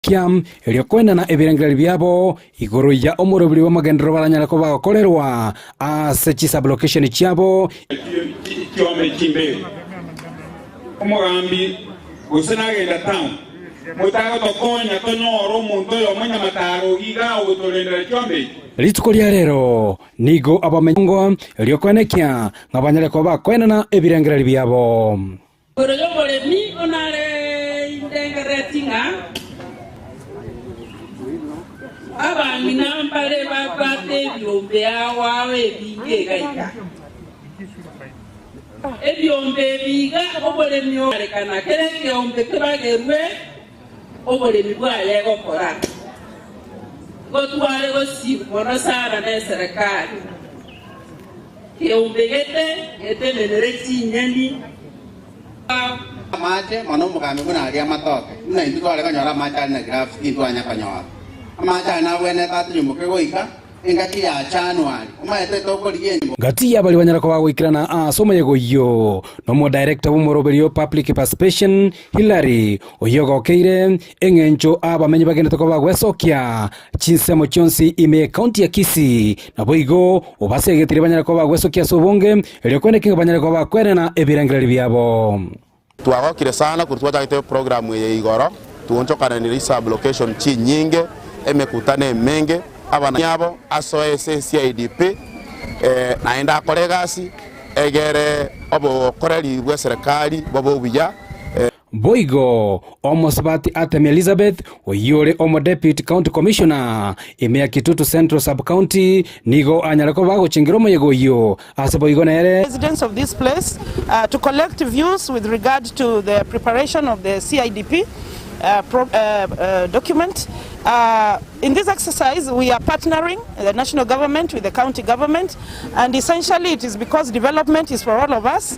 bagwesokia erio koenana ebirengererio biabo igoro ya omorobiri bw'amagenderero baranyare koba bagokorerwa ase chisublocation chiabo. Chiombe chimbere, omogambi gose nagenda town, motagotokonya tonyore omonto oyomo nyamataro iga ogotorendera chiombe echi. Rituko ria rero nigo abamenyongo erio koenekia ng'a banyare koba bakoenana ebirengererio biabo. Igoro y'oboremi onare indengerereti ng'a abang'ina mbare babwate ebiombe ao ao ebinge iga iga. Ebiombe ebi iga oboremi oarekana kera ekeombe kebagerwe oboremi bwaye gokora. Gotware gosiu mono sana neserekari. Keombe gete getenenere chinyeni. Amache, mono omogambi buna aria amatoke, buna intwe tware konyora amache aria na graph tintwanya konyora. Amache aya nabwenerete atunyumoke goika engaki ya January. Omanyete tokorigia enyimbo. Gati y'abaria banyare koba goikerana ase omoyega oyio nomodirector bw'omoroberio Public Participation Hillary oyio ogokeire eng'encho abamenyi bagenderete koba bagwesokia chinsemo chionsi ime y'ecounty ya Kisii naboigo obasegetire banyare koba bagwesokia ase obonge erio kweneki ng'a banyare koba bakwenena ebirengererio biabo. Twagokire sana korwa twachagete eprogramu eye igoro, twonchokananire isublocation chinyinge, emekutano emenge, abana abo asoe ase CIDP naende akore egasi egere obokoreri bw'eserekari bobe obuya. Boigo omosubati Artemi Elizabeth, oyio ore omodeputy county commissioner ime ya Kitutu Central Sub-County, nigo anyare koba agochengera omoyega oyio ase boigo nere. Residents of this place to collect views with regard to the preparation of the CIDP document. In this exercise we are partnering the national government with the county government and essentially it is because development is for all of us.